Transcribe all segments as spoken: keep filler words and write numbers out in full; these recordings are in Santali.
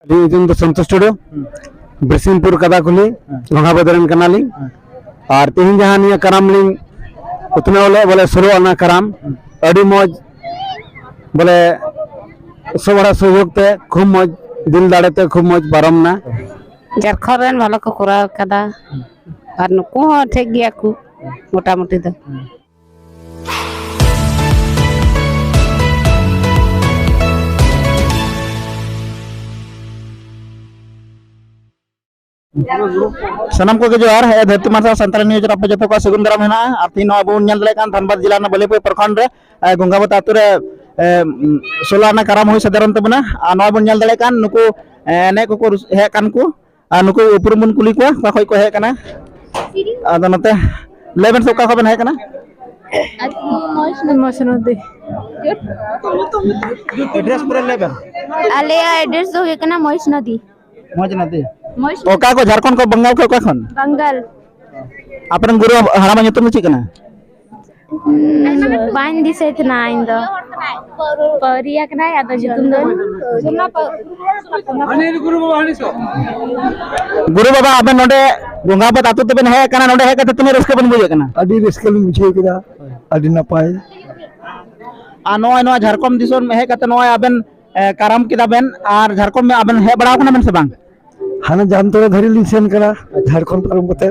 ᱤᱧᱟᱹᱜ ᱧᱩᱛᱩᱢ ᱫᱚ ᱥᱚᱱᱛᱳᱥ ᱴᱩᱰᱩ᱾ ᱵᱤᱨᱥᱤᱢᱯᱩᱨ ᱠᱟᱫᱟ ᱠᱩᱞᱦᱤ, ᱜᱚᱝᱜᱟᱵᱟᱹᱫᱽ ᱨᱮᱱ ᱠᱟᱱᱟᱞᱤᱧ᱾ ᱟᱨ ᱛᱮᱦᱮᱧ ᱡᱟᱦᱟᱸ ᱱᱤᱭᱟᱹ ᱠᱟᱨᱟᱢ ᱞᱤᱧ ᱩᱛᱱᱟᱹᱣ ᱞᱮᱫ, ᱵᱚᱞᱮ ᱥᱳᱞᱳ ᱟᱱᱟ ᱠᱟᱨᱟᱢ, ᱟᱹᱰᱤ ᱢᱚᱡᱽ, ᱵᱚᱞᱮ ᱥᱚᱵ ᱦᱚᱲᱟᱜ ᱥᱚᱦᱭᱳᱜᱽ ᱛᱮ ᱠᱷᱩᱵ ᱢᱚᱡᱽ, ᱫᱤᱞ ᱫᱟᱲᱮ ᱛᱮ ᱠᱷᱩᱵ ᱢᱚᱡᱽ ᱯᱟᱨᱚᱢ ᱮᱱᱟ᱾ ᱡᱷᱟᱲᱠᱷᱚᱸᱰ ᱨᱮᱱ ᱵᱷᱟᱞᱚ ᱠᱚ ᱠᱚᱨᱟᱣ ᱠᱟᱫᱟ, ᱟᱨ ᱱᱩᱠᱩ ᱦᱚᱸ ᱴᱷᱤᱠ ᱜᱮᱭᱟ ᱠᱚ ᱢᱚᱴᱟᱢᱩᱴᱤ ᱫᱚ᱾ ᱥᱟᱱᱟᱢ ᱠᱚᱜᱮ ᱡᱚᱦᱟᱨ᱾ ᱦᱮᱸ, ᱫᱷᱟᱹᱨᱛᱤ ᱢᱟᱨᱥᱟᱞ ᱥᱟᱱᱛᱟᱲᱤ ᱱᱤᱭᱩᱡᱽ ᱨᱮ ᱟᱯᱮ ᱡᱚᱛᱚ ᱠᱚᱣᱟᱜ ᱥᱟᱹᱜᱩᱱ ᱫᱟᱨᱟᱢ ᱦᱮᱱᱟᱜᱼᱟ᱾ ᱟᱨ ᱛᱮᱦᱮᱧ ᱱᱚᱣᱟ ᱵᱚᱱ ᱧᱮᱞ ᱫᱟᱲᱮᱭᱟᱜ ᱠᱟᱱ ᱫᱷᱟᱱᱵᱟᱫᱽ ᱡᱮᱞᱟ ᱨᱮᱱᱟᱜ ᱵᱟᱹᱞᱤᱯᱩᱨ ᱯᱨᱚᱠᱷᱚᱸᱰ ᱨᱮ, ᱮ, ᱜᱚᱝᱜᱟᱵᱟᱹᱫᱽ ᱟᱛᱳ ᱨᱮ, ᱮ, ᱥᱳᱞᱳ ᱟᱱᱟ ᱠᱟᱨᱟᱢ ᱦᱩᱭ ᱥᱟᱫᱷᱟᱨᱚᱱ ᱛᱟᱵᱚᱱᱟ᱾ ᱟᱨ ᱱᱚᱣᱟ ᱵᱚᱱ ᱧᱮᱞ ᱫᱟᱲᱮᱭᱟᱜ ᱠᱟᱱ ᱱᱩᱠᱩ, ᱮ, ᱮᱱᱮᱡ ᱠᱚᱠᱚ ᱨᱩᱥ-, ᱦᱮᱡ ᱟᱠᱟᱱ ᱠᱚ᱾ ᱟᱨ ᱱᱩᱠᱩ ᱩᱯᱨᱩᱢ ᱵᱚᱱ ᱠᱩᱞᱤ ᱠᱚᱣᱟ, ᱚᱠᱟ ᱠᱷᱚᱡ ᱠᱚ ᱦᱮᱡ ᱟᱠᱟᱱᱟ᱾ ᱟᱫᱚ ᱱᱚᱛᱮ ᱞᱟᱹᱭ ᱵᱮᱱ ᱥᱮ, ᱚᱠᱟ ᱠᱷᱚᱡ ᱵᱮᱱ ᱦᱮᱡ ᱟᱠᱟᱱᱟ? ᱟᱹᱛᱩ ᱢᱚᱦᱤᱥᱱᱚᱫᱤ᱾ ᱮᱰᱨᱮᱥ ᱯᱩᱨᱟᱹ ᱞᱟᱹᱭ ᱵᱮᱱ᱾ ᱟᱞᱮᱭᱟᱜ ᱮᱰᱨᱮᱥ ᱫᱚ ᱦᱩᱭᱩᱜ ᱠᱟᱱᱟ ᱢᱚᱦᱤᱥᱱᱚᱫᱤ᱾ ᱢᱚᱡᱽ ᱱᱟᱫᱤ᱾ ᱢᱚᱦᱤᱥᱱᱚᱫᱤ᱾ ᱚᱠᱟ ᱠᱚ ᱡᱷᱟᱲᱠᱷᱚᱸᱰ ᱠᱷᱚᱱ, ᱵᱟᱝᱜᱟᱞ ᱠᱷᱚᱱ, ᱚᱠᱟ ᱠᱷᱚᱱ? ᱵᱟᱝᱜᱟᱞ᱾ ᱟᱯᱮ ᱨᱮᱱ ᱜᱩᱨᱩ ᱦᱟᱲᱟᱢᱟᱜ ᱧᱩᱛᱩᱢ ᱫᱚ ᱪᱮᱫ ᱠᱟᱱᱟ? ᱦᱩᱸ, ᱵᱟᱹᱧ ᱫᱤᱥᱟᱹᱭ ᱛᱟᱦᱮᱱᱟ ᱤᱧ ᱫᱚ᱾ ᱯᱟᱹᱣᱨᱤᱭᱟ ᱠᱟᱱᱟᱭ, ᱟᱫᱚ ᱧᱩᱛᱩᱢ ᱫᱚ ᱜᱩᱨᱩ ᱵᱟᱵᱟ, ᱟᱵᱮᱱ ᱱᱚᱰᱮ ᱜᱚᱝᱜᱟᱵᱟᱹᱫᱽ ᱟᱹᱛᱩ ᱛᱮᱵᱮᱱ ᱦᱮᱡ ᱟᱠᱟᱱᱟ, ᱱᱚᱰᱮ ᱦᱮᱡ ᱠᱟᱛᱮ ᱛᱤᱱᱟᱹᱜ ᱨᱟᱹᱥᱠᱟᱹ ᱵᱮᱱ ᱵᱩᱡᱷᱟᱹᱣᱮᱫ ᱠᱟᱱᱟ? ᱟᱹᱰᱤ ᱨᱟᱹᱥᱠᱟᱹ ᱞᱤᱧ ᱵᱩᱡᱷᱟᱹᱣ ᱠᱮᱫᱟ, ᱟᱹᱰᱤ ᱱᱟᱯᱟᱭ᱾ ᱟᱨ ᱱᱚᱜᱼᱚᱭ ᱱᱚᱣᱟ ᱡᱷᱟᱲᱠᱷᱚᱸᱰ ᱫᱤᱥᱚᱢ ᱦᱮᱡ ᱠᱟᱛᱮ ᱱᱚᱜᱼᱚᱭ ᱟᱵᱮᱱ, ᱮ, ᱠᱟᱨᱟᱢ ᱠᱮᱫᱟ ᱵᱮᱱ, ᱟᱨ ᱡᱷᱟᱲᱠᱷᱚᱸᱰ ᱟᱵᱮᱱ ᱦᱮᱡ ᱵᱟᱲᱟ ᱟᱠᱟᱱᱟ ᱵᱮᱱ ᱥᱮ ᱵᱟᱝ? ᱦᱟᱱᱮ ᱡᱟᱢᱛᱚᱲᱟ ᱫᱷᱟᱹᱨᱤᱡ ᱞᱤᱧ ᱥᱮᱱ ᱠᱟᱱᱟ, ᱡᱷᱟᱲᱠᱷᱚᱸᱰ ᱯᱟᱨᱚᱢ ᱠᱟᱛᱮ᱾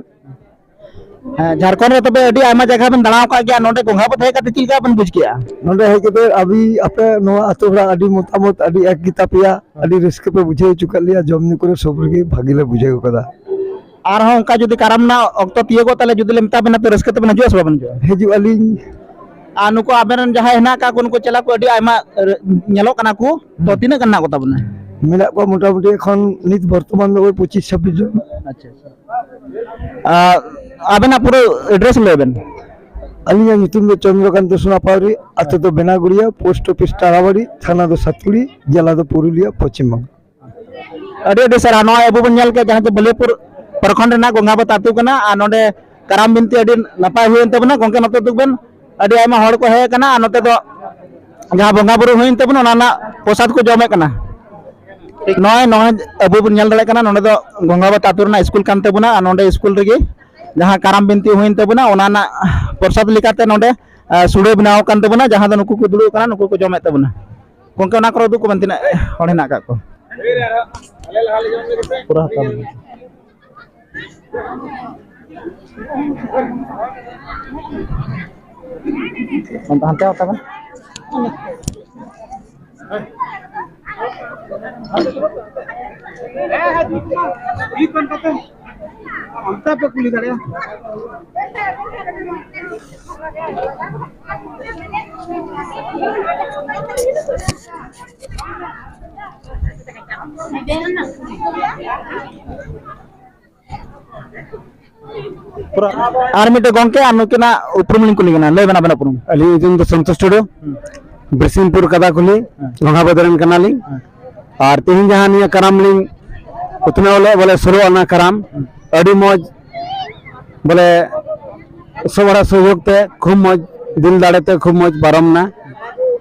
ᱦᱮᱸ, ᱡᱷᱟᱲᱠᱷᱚᱸᱰ ᱨᱮ ᱛᱚᱵᱮ ᱟᱹᱰᱤ ᱟᱭᱢᱟ ᱡᱟᱭᱜᱟ ᱵᱮᱱ ᱫᱟᱬᱟ ᱟᱠᱟᱫ ᱜᱮᱭᱟ, ᱱᱚᱰᱮ ᱜᱚᱝᱜᱟᱵᱟᱹᱫᱽ ᱦᱮᱡ ᱠᱟᱛᱮ ᱪᱮᱫ ᱞᱮᱠᱟ ᱵᱮᱱ ᱵᱩᱡᱽ ᱠᱮᱜᱼᱟ? ᱱᱚᱰᱮ ᱦᱮᱡ ᱠᱟᱛᱮ ᱟᱹᱵᱤ-, ᱟᱯᱮ ᱱᱚᱣᱟ ᱟᱹᱛᱩ ᱦᱚᱲᱟᱜ ᱟᱹᱰᱤ ᱢᱚᱛᱟᱢᱚᱛ, ᱟᱹᱰᱤ ᱮᱠ ᱜᱮᱛᱟ ᱯᱮᱭᱟ, ᱟᱹᱰᱤ ᱨᱟᱹᱥᱠᱟᱹ ᱯᱮ ᱵᱩᱡᱷᱟᱹᱣ ᱦᱚᱪᱚ ᱠᱟᱫ ᱞᱮᱭᱟ, ᱡᱚᱢ ᱧᱩ ᱠᱚᱨᱮ ᱥᱚᱵ ᱨᱮᱜᱮ ᱵᱷᱟᱜᱤ ᱞᱮ ᱵᱩᱡᱷᱟᱹᱣ ᱠᱟᱫᱟ᱾ ᱟᱨᱦᱚᱸ ᱚᱱᱠᱟ ᱡᱩᱫᱤ ᱠᱟᱨᱟᱢ ᱨᱮᱱᱟᱜ ᱚᱠᱛᱚ ᱛᱤᱭᱳᱜᱚᱜ ᱛᱟᱞᱮ, ᱡᱩᱫᱤ ᱞᱮ ᱢᱮᱛᱟ ᱵᱮᱱᱟ, ᱛᱚ ᱨᱟᱹᱥᱠᱟᱹ ᱛᱮᱵᱮᱱ ᱦᱤᱡᱩᱜᱼᱟ ᱥᱮ ᱵᱟᱵᱮᱱ ᱦᱤᱡᱩᱜᱼᱟ? ᱦᱤᱡᱩᱜ ᱟᱹᱞᱤᱧ᱾ ᱟᱨ ᱱᱩᱠᱩ ᱟᱵᱮᱱ ᱨᱮᱱ ᱡᱟᱦᱟᱸᱭ ᱦᱮᱱᱟᱜ ᱠᱟᱜ ᱠᱚ, ᱱᱩᱠᱩ ᱪᱮᱞᱟ ᱠᱚ ᱟᱹᱰᱤ ᱟᱭᱢᱟ, ᱮ, ᱧᱮᱞᱚᱜ ᱠᱟᱱᱟ ᱠᱚ, ᱛᱚ ᱛᱤᱱᱟᱹᱜ ᱜᱟᱱ ᱦᱮᱱᱟᱜ ᱠᱚ ᱛᱟᱵᱚᱱᱟ? ᱢᱮᱱᱟᱜ ᱠᱚᱣᱟ ᱢᱚᱴᱟᱢᱩᱴᱤ ᱮᱠᱷᱚᱱ ᱱᱤᱛ ᱵᱚᱨᱛᱚᱢᱟᱱ ᱫᱚ ᱳᱭ ᱯᱚᱸᱪᱤᱥ ᱪᱷᱟᱵᱵᱤᱥ ᱡᱚᱱ᱾ ᱟᱪᱪᱷᱟ, ᱟᱪᱪᱷᱟ᱾ ᱟᱨ ᱟᱵᱮᱱᱟᱜ ᱯᱩᱨᱟᱹ ᱮᱰᱨᱮᱥ ᱞᱟᱹᱭ ᱵᱮᱱ᱾ ᱟᱹᱞᱤᱧᱟᱜ ᱧᱩᱛᱩᱢ ᱫᱚ ᱪᱚᱱᱫᱨᱚᱠᱟᱱᱛ ᱥᱳᱱᱟ ᱯᱟᱣᱨᱤ, ᱟᱹᱛᱩ ᱫᱚ ᱵᱮᱱᱟᱜᱩᱲᱤᱭᱟ, ᱯᱳᱥᱴ ᱚᱯᱷᱤᱥ ᱛᱟᱲᱟᱣᱟᱲᱤ, ᱛᱷᱟᱱᱟ ᱫᱚ ᱥᱟᱛᱩᱲᱤ, ᱡᱮᱞᱟ ᱫᱚ ᱯᱩᱨᱩᱞᱤᱭᱟ, ᱯᱚᱪᱷᱤᱢ ᱵᱟᱝᱞᱟ᱾ ᱟᱹᱰᱤ ᱟᱹᱰᱤ ᱥᱟᱨᱦᱟᱣ᱾ ᱱᱚᱣᱟ ᱟᱵᱚ ᱵᱚᱱ ᱧᱮᱞ ᱠᱮᱫ ᱡᱟᱦᱟᱸ ᱡᱮ ᱵᱟᱹᱞᱤᱭᱟᱹᱯᱩᱨ ᱯᱨᱚᱠᱷᱚᱸᱰ ᱨᱮᱱᱟᱜ ᱜᱚᱝᱜᱟᱵᱟᱹᱫᱽ ᱟᱹᱛᱩ ᱠᱟᱱᱟ, ᱟᱨ ᱱᱚᱰᱮ ᱠᱟᱨᱟᱢ ᱵᱤᱱᱛᱤ ᱟᱹᱰᱤ ᱱᱟᱯᱟᱭ ᱦᱩᱭᱮᱱ ᱛᱟᱵᱚᱱᱟ᱾ ᱜᱚᱝᱠᱮ, ᱱᱚᱛᱮ ᱫᱩᱜ ᱵᱮᱱ, ᱟᱹᱰᱤ ᱟᱭᱢᱟ ᱦᱚᱲ ᱠᱚ ᱦᱮᱡ ᱟᱠᱟᱱᱟ, ᱟᱨ ᱱᱚᱛᱮ ᱫᱚ ᱡᱟᱦᱟᱸ ᱵᱚᱸᱜᱟ ᱵᱩᱨᱩ ᱦᱩᱭᱮᱱ ᱛᱟᱵᱚᱱᱟ, ᱚᱱᱟ ᱨᱮᱱᱟᱜ ᱯᱨᱚᱥᱟᱫ ᱠᱚ ᱡᱚᱢᱮᱫ ᱠᱟᱱᱟ᱾ ᱱᱚᱜᱼᱚᱭ, ᱱᱚᱜᱼᱚᱭ ᱟᱵᱚ ᱵᱚᱱ ᱧᱮᱞ ᱫᱟᱲᱮᱭᱟᱜ ᱠᱟᱱᱟ, ᱱᱚᱰᱮ ᱫᱚ ᱜᱚᱝᱜᱟᱵᱟᱫᱽ ᱟᱹᱛᱩ ᱨᱮᱱᱟᱜ ᱥᱠᱩᱞ ᱠᱟᱱ ᱛᱟᱵᱚᱱᱟ᱾ ᱟᱨ ᱱᱚᱰᱮ ᱥᱠᱩᱞ ᱨᱮᱜᱮ ᱡᱟᱦᱟᱸ ᱠᱟᱨᱟᱢ ᱵᱤᱱᱛᱤ ᱦᱩᱭᱮᱱ ᱛᱟᱵᱚᱱᱟ, ᱚᱱᱟ ᱨᱮᱱᱟᱜ ᱯᱨᱚᱥᱟᱫ ᱞᱮᱠᱟᱛᱮ ᱱᱚᱰᱮ, ᱟᱸ, ᱥᱩᱲᱟᱹ ᱵᱮᱱᱟᱣ ᱟᱠᱟᱱ ᱛᱟᱵᱚᱱᱟ, ᱡᱟᱦᱟᱸ ᱫᱚ ᱱᱩᱠᱩ ᱠᱚ ᱫᱩᱲᱩᱵ ᱠᱟᱱᱟ, ᱱᱩᱠᱩ ᱠᱚ ᱡᱚᱢᱮᱫ ᱛᱟᱵᱚᱱᱟ᱾ ᱜᱚᱝᱠᱮ, ᱚᱱᱟ ᱠᱚᱨᱮ ᱩᱫᱩᱜ ᱠᱚᱵᱮᱱ, ᱛᱤᱱᱟᱹᱜ ᱦᱚᱲ ᱦᱮᱱᱟᱜ ᱟᱠᱟᱫ ᱠᱚ? ᱯᱩᱨᱟᱹ ᱦᱟᱛᱟᱣ ᱢᱮ᱾ ᱦᱟᱱᱛᱮ ᱦᱟᱛᱟᱣ ᱢᱮ᱾ ᱚᱱᱛᱮ ᱯᱮ ᱠᱩᱞᱤ ᱫᱟᱲᱮᱭᱟᱜᱼᱟ᱾ ᱟᱨ ᱢᱤᱫᱴᱮᱡ ᱜᱚᱝᱠᱮ, ᱟᱨ ᱱᱩᱠᱤᱱᱟᱜ ᱩᱯᱨᱩᱢ ᱞᱤᱧ ᱠᱩᱞᱤ ᱠᱟᱱᱟ, ᱞᱟᱹᱭ ᱵᱮᱱ ᱟᱵᱮᱱᱟᱜ ᱩᱯᱨᱩᱢ᱾ ᱟᱹᱞᱤᱧ ᱧᱩᱛᱩᱢ ᱫᱚ ᱥᱚᱱᱛᱳᱥ ᱴᱩᱰᱩ, ᱦᱩᱸ᱾ ᱵᱤᱨᱥᱤᱝᱯᱩᱨ ᱠᱟᱫᱟ ᱠᱩᱞᱦᱤ, ᱦᱮᱸ᱾ ᱜᱚᱝᱜᱟᱵᱟᱹᱫᱽ ᱨᱮᱱ ᱠᱟᱱᱟᱞᱤᱧ᱾ ᱦᱮᱸ᱾ ᱟᱨ ᱛᱮᱦᱮᱧ ᱡᱟᱦᱟᱸ ᱱᱤᱭᱟᱹ ᱠᱟᱨᱟᱢ ᱞᱤᱧ ᱩᱛᱱᱟᱹᱣ ᱞᱮᱫ, ᱵᱚᱞᱮ ᱥᱩᱨᱩᱜ ᱚᱱᱟ ᱠᱟᱨᱟᱢ, ᱦᱩᱸ᱾ ᱟᱹᱰᱤ ᱢᱚᱡᱽ, ᱵᱚᱞᱮ ᱥᱚᱵ ᱦᱚᱲᱟᱜ ᱥᱚᱦᱭᱳᱜᱽ ᱛᱮ ᱠᱷᱩᱵ ᱢᱚᱡᱽ, ᱫᱤᱞ ᱫᱟᱲᱮ ᱛᱮ ᱠᱷᱩᱵ ᱢᱚᱡᱽ ᱯᱟᱨᱚᱢ ᱮᱱᱟ᱾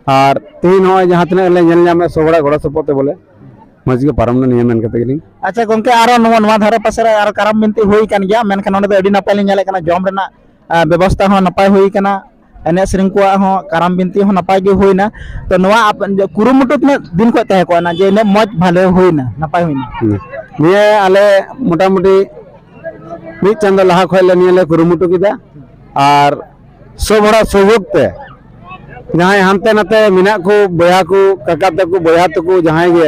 ᱟᱨ ᱛᱮᱦᱮᱧ ᱱᱚᱜᱼᱚᱭ ᱡᱟᱦᱟᱸ ᱛᱤᱱᱟᱹᱜ ᱞᱮ ᱧᱮᱞ ᱧᱟᱢᱮᱫ ᱥᱚᱵ ᱦᱚᱲᱟᱜ ᱜᱚᱲᱚ ᱥᱚᱯᱚᱦᱚᱫ ᱛᱮ, ᱵᱚᱞᱮ ᱢᱚᱡᱽ ᱜᱮ ᱯᱟᱨᱚᱢ ᱮᱱᱟ, ᱱᱤᱭᱟᱹ ᱢᱮᱱ ᱠᱟᱛᱮ ᱜᱮᱞᱤᱧ᱾ ᱟᱪᱪᱷᱟ ᱜᱚᱝᱠᱮ, ᱟᱨᱚ ᱱᱚᱣᱟ, ᱱᱚᱣᱟ ᱫᱷᱟᱨᱮ ᱯᱟᱥᱮ ᱨᱮ ᱟᱨᱚ ᱠᱟᱨᱟᱢ ᱵᱤᱱᱛᱤ ᱦᱩᱭ ᱠᱟᱱ ᱜᱮᱭᱟ, ᱢᱮᱱᱠᱷᱟᱱ ᱱᱚᱸᱰᱮ ᱫᱚ ᱟᱹᱰᱤ ᱱᱟᱯᱟᱭ ᱞᱤᱧ ᱧᱮᱞᱮᱫ ᱠᱟᱱᱟ, ᱡᱚᱢ ᱨᱮᱱᱟᱜ, ᱟ, ᱵᱮᱵᱚᱥᱛᱷᱟ ᱦᱚᱸ ᱱᱟᱯᱟᱭ ᱦᱩᱭ ᱠᱟᱱᱟ, ᱮᱱᱮᱡ ᱥᱮᱨᱮᱧ ᱠᱚᱣᱟᱜ ᱦᱚᱸ, ᱠᱟᱨᱟᱢ ᱵᱤᱱᱛᱤ ᱦᱚᱸ ᱱᱟᱯᱟᱭ ᱜᱮ ᱦᱩᱭᱱᱟ᱾ ᱛᱚ ᱱᱚᱣᱟ ᱟᱯ-, ᱠᱩᱨᱩᱢᱩᱴᱩ ᱛᱤᱱᱟᱹᱜ ᱫᱤᱱ ᱠᱷᱚᱱ ᱛᱟᱦᱮᱸ ᱠᱚᱜᱼᱟ ᱡᱮ ᱤᱱᱟᱹᱜ ᱢᱚᱡᱽ ᱵᱷᱟᱞᱮ ᱦᱩᱭᱱᱟ, ᱱᱟᱯᱟᱭ ᱦᱩᱭᱱᱟ? ᱦᱩᱸ᱾ ᱱᱤᱭᱟᱹ ᱟᱞᱮ ᱢᱚᱴᱟᱢᱩᱴᱤ ᱢᱤᱫ ᱪᱟᱸᱫᱚ ᱞᱟᱦᱟ ᱠᱷᱚᱱ ᱞᱮ ᱱᱤᱭᱟᱹ ᱞᱮ ᱠᱩᱨᱩᱢᱩᱴᱩ ᱠᱮᱫᱟ, ᱟᱨ ᱥᱚᱵ ᱦᱚᱲᱟᱜ ᱥᱚᱦᱭᱳᱜᱽ ᱛᱮ ᱡᱟᱦᱟᱸᱭ ᱦᱟᱱᱛᱮ ᱱᱟᱛᱮ ᱢᱮᱱᱟᱜ ᱠᱚ, ᱵᱚᱭᱦᱟ ᱠᱚ, ᱠᱟᱠᱟ ᱛᱟᱠᱚ, ᱵᱚᱭᱦᱟ ᱛᱟᱠᱚ, ᱡᱟᱦᱟᱸᱭ ᱜᱮ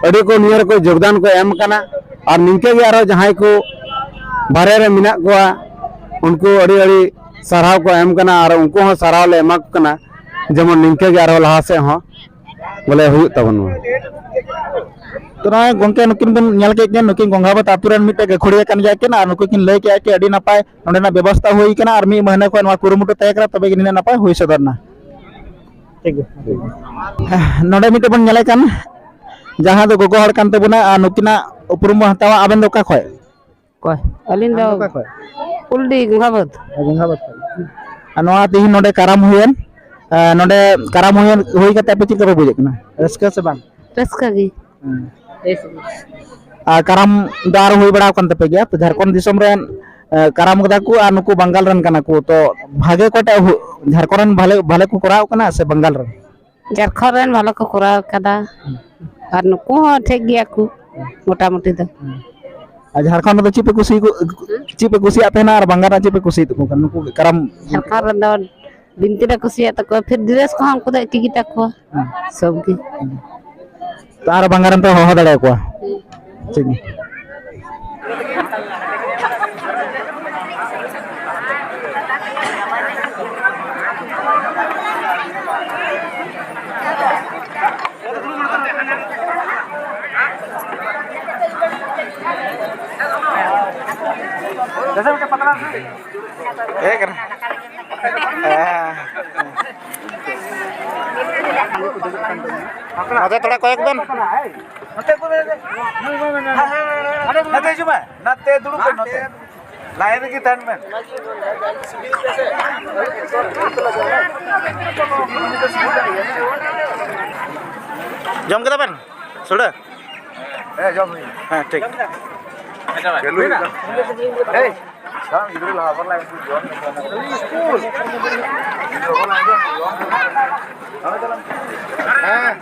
ᱟᱹᱰᱤ ᱠᱚ ᱱᱤᱭᱟᱹ ᱨᱮᱠᱚ ᱡᱳᱜᱽᱫᱟᱱ ᱠᱚ ᱮᱢ ᱠᱟᱱᱟ᱾ ᱟᱨ ᱱᱤᱝᱠᱟᱹ ᱜᱮ ᱟᱨᱦᱚᱸ ᱡᱟᱦᱟᱸᱭ ᱠᱚ ᱵᱟᱦᱨᱮ ᱨᱮ ᱢᱮᱱᱟᱜ ᱠᱚᱣᱟ, ᱩᱱᱠᱩ ᱟᱹᱰᱤ ᱟᱹᱰᱤ ᱥᱟᱨᱦᱟᱣ ᱠᱚ ᱮᱢ ᱠᱟᱱᱟ ᱟᱨ ᱩᱱᱠᱩ ᱦᱚᱸ ᱥᱟᱨᱦᱟᱣ ᱞᱮ ᱮᱢᱟ ᱠᱚ ᱠᱟᱱᱟ, ᱡᱮᱢᱚᱱ ᱱᱤᱝᱠᱟᱹ ᱜᱮ ᱟᱨᱦᱚᱸ ᱞᱟᱦᱟ ᱥᱮᱫ ᱦᱚᱸ ᱵᱚᱞᱮ ᱦᱩᱭᱩᱜ ᱛᱟᱵᱚᱱ ᱢᱟ᱾ ᱛᱚ ᱱᱚᱜᱼᱚᱭ ᱜᱚᱝᱠᱮ, ᱱᱩᱠᱤᱱ ᱵᱚᱱ ᱧᱮᱞ ᱠᱮᱫ ᱠᱤᱱ, ᱱᱩᱠᱤᱱ ᱜᱚᱝᱜᱟᱵᱟᱹᱫᱽ ᱟᱛᱳ ᱨᱮᱱ ᱢᱤᱫᱴᱮᱡ ᱜᱟᱹᱠᱷᱩᱲᱤᱭᱟᱹ ᱠᱟᱱ ᱜᱮᱭᱟ ᱠᱤᱱ, ᱟᱨ ᱱᱩᱠᱩ ᱠᱤᱱ ᱞᱟᱹᱭ ᱠᱮᱜᱼᱟ ᱠᱤ ᱟᱹᱰᱤ ᱱᱟᱯᱟᱭ ᱱᱚᱸᱰᱮᱱᱟᱜ ᱵᱮᱵᱚᱥᱛᱷᱟ ᱦᱩᱭ ᱠᱟᱱᱟ, ᱟᱨ ᱢᱤᱫ ᱢᱟᱹᱦᱱᱟᱹ ᱠᱷᱚᱱ ᱱᱚᱣᱟ ᱠᱩᱨᱩᱢᱩᱴᱩ ᱛᱟᱦᱮᱸ ᱠᱟᱱᱟ, ᱛᱚᱵᱮ ᱜᱮ ᱱᱤᱱᱟᱹᱜ ᱱᱟᱯᱟᱭ ᱦᱩᱭ ᱥᱚᱫᱚᱨ ᱮᱱᱟ᱾ ᱴᱷᱤᱠ ᱜᱮᱭᱟ᱾ ᱱᱚᱸᱰᱮ ᱢᱤᱫᱴᱮᱡ ᱵᱚᱱ ᱧᱮᱞᱮ ᱠᱟᱱ, ᱡᱟᱦᱟᱸ ᱫᱚ ᱜᱚᱜᱚ ᱦᱚᱲ ᱠᱟᱱ ᱛᱟᱵᱚᱱᱟ, ᱟᱨ ᱱᱩᱠᱤᱱᱟᱜ ᱩᱯᱨᱩᱢ ᱵᱚᱱ ᱦᱟᱛᱟᱣᱟ᱾ ᱟᱵᱮᱱ ᱫᱚ ᱚᱠᱟ ᱠᱷᱚᱡ? ᱚᱠᱚᱭ? ᱟᱹᱞᱤᱧ ᱫᱚ ᱟᱢ ᱫᱚ ᱚᱠᱟ ᱠᱷᱚᱡ? ᱠᱩᱞᱰᱤ, ᱜᱚᱝᱜᱟᱵᱟᱹᱫᱽ᱾ ᱚ, ᱜᱚᱝᱜᱟᱵᱟᱹᱫᱽ ᱠᱷᱚᱡ᱾ ᱟᱨ ᱱᱚᱣᱟ ᱛᱮᱦᱮᱧ ᱱᱚᱰᱮ ᱠᱟᱨᱟᱢ ᱦᱩᱭᱮᱱ, ᱮ, ᱱᱚᱰᱮ ᱠᱟᱨᱟᱢ ᱦᱩᱭᱮᱱ, ᱦᱩᱭ ᱠᱟᱛᱮ ᱟᱯᱮ ᱪᱮᱫ ᱞᱮᱠᱟ ᱯᱮ ᱵᱩᱡᱷᱟᱹᱜ ᱠᱟᱱᱟ? ᱨᱟᱹᱥᱠᱟᱹ ᱥᱮ ᱵᱟᱝ? ᱨᱟᱹᱥᱠᱟᱹ ᱜᱮ᱾ ᱦᱮᱸ᱾ ᱟᱨ ᱠᱟᱨᱟᱢ ᱫᱚ ᱟᱨ ᱦᱩᱭ ᱵᱟᱲᱟ ᱟᱠᱟᱱ ᱛᱟᱯᱮ ᱜᱮᱭᱟ? ᱛᱚ, ᱡᱷᱟᱲᱠᱷᱚᱸᱰ ᱫᱤᱥᱚᱢ ᱨᱮᱱ, ᱮ, ᱠᱟᱨᱟᱢ ᱠᱟᱫᱟ ᱠᱚ ᱟᱨ ᱱᱩᱠᱩ ᱵᱟᱝᱜᱟᱞ ᱨᱮᱱ ᱠᱟᱱᱟ ᱠᱚ᱾ ᱛᱚ, ᱵᱷᱟᱜᱮ ᱚᱠᱚᱭᱴᱟᱜ ᱦᱩ-, ᱡᱷᱟᱲᱠᱷᱚᱸᱰ ᱨᱮᱱ ᱵᱷᱟᱞᱮ, ᱵᱷᱟᱞᱮ ᱠᱚ ᱠᱚᱨᱟᱣ ᱠᱟᱱᱟ ᱥᱮ ᱵᱟᱝᱜᱟᱞ ᱨᱮᱱ? ᱡᱷᱟᱲᱠᱷᱚᱸᱰ ᱨᱮᱱ ᱵᱷᱟᱞᱮ ᱠᱚ ᱠᱚᱨᱟᱣ ᱠᱟᱫᱟ᱾ ᱟᱨ ᱱᱩᱠᱩ ᱦᱚᱸ ᱴᱷᱤᱠ ᱜᱮᱭᱟ ᱠᱚ, ᱢᱚᱴᱟᱢᱩᱴᱤ ᱫᱚ᱾ ᱟᱨ ᱡᱷᱟᱲᱠᱷᱚᱸᱰ ᱨᱮᱫᱚ ᱪᱮᱫ ᱯᱮ ᱠᱩᱥᱤ, ᱪᱮᱫ ᱯᱮ ᱠᱩᱥᱤᱭᱟᱜ ᱛᱟᱦᱮᱱᱟ ᱟᱨ ᱵᱟᱝᱜᱟᱞ ᱨᱮᱱ ᱪᱮᱫ ᱯᱮ ᱠᱩᱥᱤᱭᱟᱜ ᱛᱟᱠᱚ ᱠᱟᱱᱟ? ᱱᱩᱠᱩ ᱠᱟᱨᱟᱢ ᱡᱷᱟᱲᱠᱷᱚᱸᱰ ᱨᱮᱫᱚ ᱵᱤᱱᱛᱤ ᱞᱮ ᱠᱩᱥᱤᱭᱟᱜ ᱛᱟᱠᱚᱣᱟ, ᱯᱷᱤᱨ ᱰᱨᱮᱥ ᱠᱚᱦᱚᱸ ᱩᱱᱠᱩ ᱫᱚ ᱮᱠᱤ ᱜᱮᱛᱟ ᱠᱚᱣᱟ᱾ ᱦᱩᱸ᱾ ᱥᱚᱵ ᱜᱮ᱾ ᱛᱚ ᱟᱨ ᱵᱟᱝᱜᱟᱞ ᱨᱮᱱ ᱯᱮ ᱦᱚᱦᱚ ᱫᱟᱲᱮᱭᱟᱠᱚᱣᱟ? ᱦᱩᱸ᱾ ᱴᱷᱤᱠ ᱜᱮᱭᱟ᱾ ᱦᱮᱡ ᱠᱟᱱᱟ᱾ ᱦᱮᱸ᱾ ᱱᱚᱛᱮ ᱛᱷᱚᱲᱟ ᱠᱚᱭᱚᱜ ᱵᱮᱱ᱾ ᱱᱚᱛᱮ ᱦᱤᱡᱩᱜ ᱢᱮ, ᱱᱚᱛᱮ ᱫᱩᱲᱩᱵ ᱵᱮᱱ, ᱱᱚᱛᱮ᱾ ᱞᱟᱭᱤᱱ ᱨᱮᱜᱮ ᱛᱟᱦᱮᱱ ᱵᱮᱱ᱾ ᱡᱚᱢ ᱠᱮᱫᱟ ᱵᱮᱱ ᱥᱩᱲᱟᱹ? ᱦᱮᱸ, ᱡᱚᱢ ᱦᱩᱭ ᱮᱱᱟ᱾ ᱦᱮᱸ, ᱴᱷᱤᱠ᱾ ᱪᱟᱹᱞᱩ ᱦᱩᱭᱩᱜ ᱠᱟᱱᱟ᱾ ᱮᱭ, ᱵᱟᱝ, ᱜᱤᱫᱽᱨᱟᱹ ᱞᱟᱦᱟ ᱵᱚᱱ ᱞᱟᱭᱤᱱ ᱠᱚ ᱡᱚᱢ ᱧᱩ ᱠᱚ ᱚᱱᱟ ᱠᱚ᱾ ᱥᱠᱩᱞ᱾ ᱜᱤᱫᱽᱨᱟᱹ ᱵᱚᱱ ᱞᱟᱭᱤᱱ ᱠᱚ ᱡᱚᱢ ᱧᱩ ᱠᱚ᱾ ᱦᱮᱸ᱾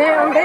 ᱦᱮᱸ, ᱚᱸᱰᱮ